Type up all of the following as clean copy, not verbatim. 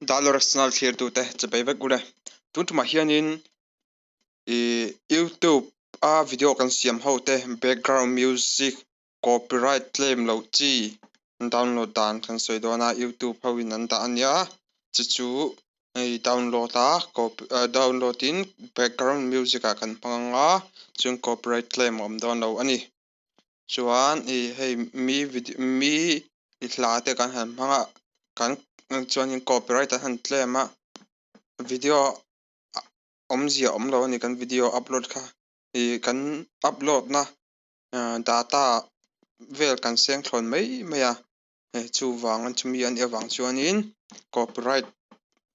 Dolores channel thlirtute chawpei vek ule. Tun tumah hianin ih youtube a video kan siam ho te background music copyright claim loh chi download dan kan sawi dawn a youtube ho in an dah a nia chu chu hei download a copy ah download in background music ah kan hmang ang a chuan copyright claim a awm dawn lo a ni. Chuan ih hei mi video mi hla te kan han hmang a kan chuanin copyright an han claim a video awmzia awm lo a ni kan video upload kha ih kan upload na data vel kan seng thlawn mai mai a hei chuvang chumi a nih avang chuanin copyright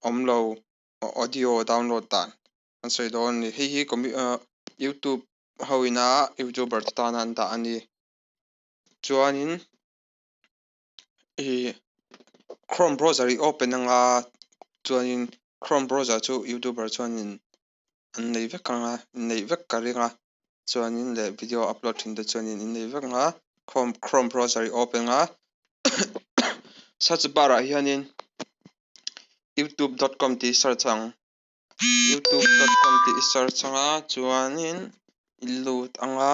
awm lo audio download dan an sawi dawn a ni hei hi youtube ho ina youtuber te tana an dah a ni chuanin ih chrome browser hi open anga chuanin chrome browser chu youtuber chuanin an nei vek anga neih vek ka ring a chuanin leh video upload thin te chuanin an nei vek anga chrome chrome browser hi open anga search bar ah hianin youtube dot com tih search ang. Youtube dot com tih i search anga chuanin i lut anga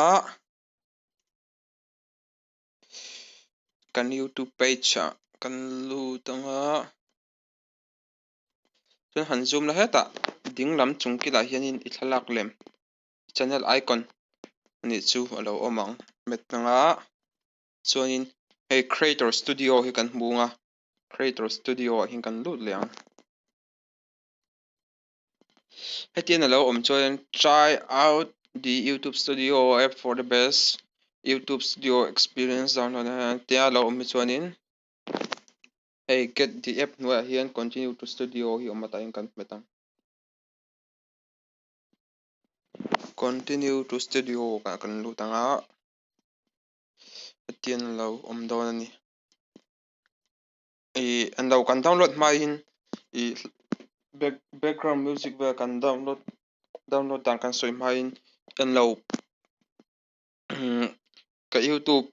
kan youtube page ah kan lut anga chuan han zoom la hetah ding lam chung kilah hianin i thlalak lem channel icon anih chu a lo awm ang hmet anga chuanin hei creator studio hi kan hmu anga creator studio ah hian kan lut leh ang. Hetiang a lo awm chuan try out the youtube studio app for the best youtube studio experience download tia a lo awm hi chuanin hei get the app hnuaiah hian continue to studio hi awm a tah hian kan hmet ang. Continue to studio ah kan lut ang a hetiang a lo awm dawn a ni. Ih an lo kan download hmain ih back background music vel kan download download dan kan sawi hmain kan lo ka youtube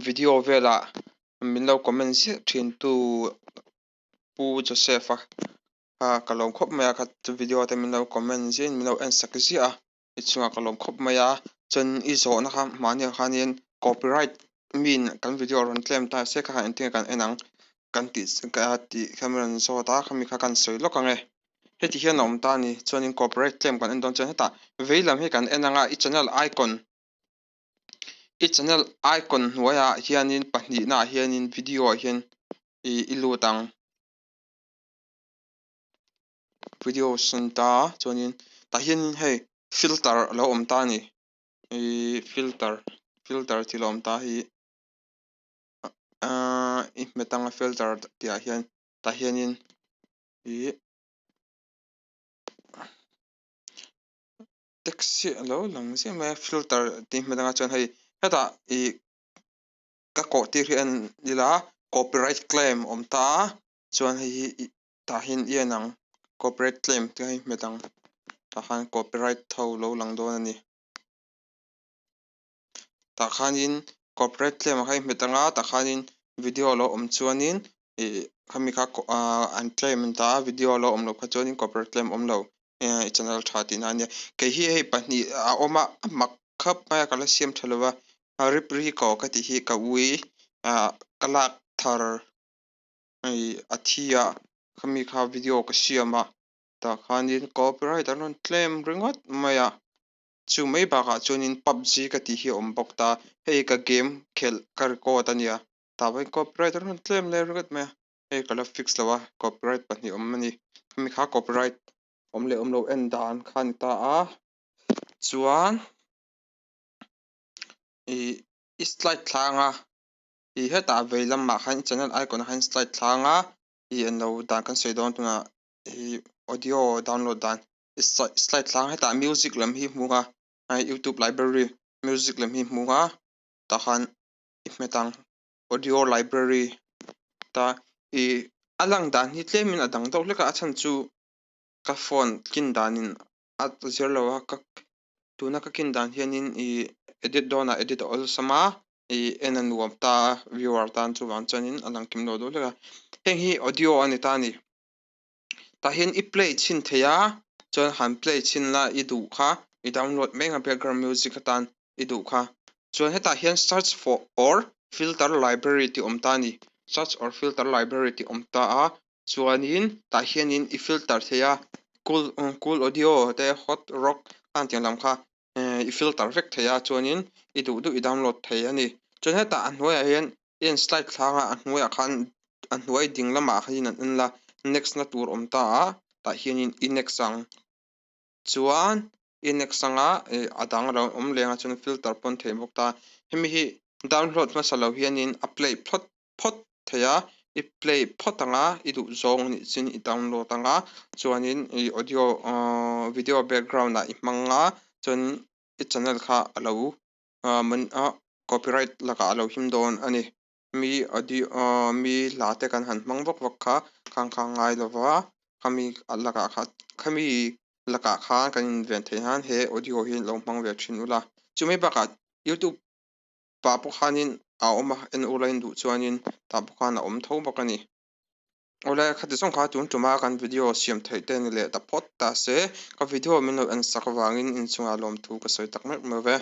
video velah min lo comment ziah thin tu Pu Joseph a kha ka lawm khawp mai a kha video te min lo comment ziah in min lo en sak ziah a i chungah ka lawm khawp mai a chuan i zawhna kha mahni ah khanin copyright min kan video a rawn claim ta se kha engtin nge kan en ang kan tih tih kha min rawn zawt a khami kha kan sawi lawk ang e heti hian a awm ta a ni chuanin copyright claim kan en dawn chuan hetah vei lam hi kan en ang a i channel icon i channel icon hnuaiah hianin pahnihna ah hianin video ah hian ih i lut ang. Video sawn ta chuanin tah hianin hei filter a lo awm ta a ni ihh filter filter thil a awm ta hi ahh i hmet anga filter tih ah hian tah hianin ihh taxi a lo lang ziah mai a filter tih hmet anga chuan hei hetah ihh ka kawh tir hi a en ila copyright claim a awm ta a chuan hei hi ih tah hian i en ang copyright claim te hi hmet ang tah khan copyright ho lo lang dawn a ni tah khanin copyright claim ah khan i hmet ang a tah khanin video a lo awm chuanin ih khami kha ahh an claim an ta a video a lo awm loh kha chuanin copyright claim a awm lo i channel tha tihna a nia kei hi hei pahnih a awm a a mak khap mai a ka la siam tha lo va rip rico ka tih hi ka ui ah ka lak thar hei a thi a khami kha video ka siam a tah khanin copyright an rawn claim ringawt mai a chu mai bakah chuanin pubg ka tih hi a awm bawk ta hei ka game khelh ka record a nia tah pawhin copyright an rawn claim leh ringawt mai a hei ka la fix lo a copyright pahnih awm a ni khami kha copyright awm leh awm lo en dan kha a ni ta a chuan ih i slide thlang a ih hetah vei lamah khan channel icon ah khan slide thlang a ih an lo dan kan sawi dawn tunah ih audio download dan i slide thlang hetah music lam hi hmung a youtube library music lam hi hmung a tah khan i hmet ang audio library ta ih a lang dan hi tlemin a dang deuh hlek a a chhan chu ka phone kin danin a zir lo a ka tuna ka kin dan hianin ih edit dawnah edit a awlsam a ih en a nuam ta a viewer tan chuvang chuanin a lang kim lo deuh hlek a heng hi audio a ni ta a ni. Tah hian i play chhin thei a, chuan han play chhin la i duh kha i download mai ang a background music atan i duh kha. Chuan hetah hian search for or filter library tih awm ta a ni. Search or filter library tih awm ta a, chuanin tah hianin i filter thei a, cool cool audio te hot rock ang tiang lam kha i filter vek thei a, chuanin i duh duh i download thei a ni. Chuan hetah a hnuaiah hian i en slide thlanga a hnuaiah khan a hnuai ding lamah hian an en la, next na tur awm ta a, tah hianin i next ang. Chuan i next anga a dang a lo awm leng a, chuan filter pawn theih bawk ta. Hemi hi download hmasa lo hianin a play phawt phawt thei a, i play phawt anga i duh zawng anih chin i download anga, chuanin i audio video background ah i hmang a, chuan i channel kha a lo copyright lakah a lo him dawn a ni. Mi audio mi hla te kan han hmang vak vak kha khang kha ngai lova, khami lakah kha khami lakah khan kan inven theih nan he audio hi lo hmang ve thin ula. Chumi bakah youtube pah pawh khanin a awm a, en ula in duh chuanin tah pawh khan a awm tho bawk a ni. Awle khati zawng kha tun tuma kan video siam theih te ni leh ta phawt ta se, ka video min lo en sak avangin inchungah lawmthu ka sawi tak meuh meuh ve.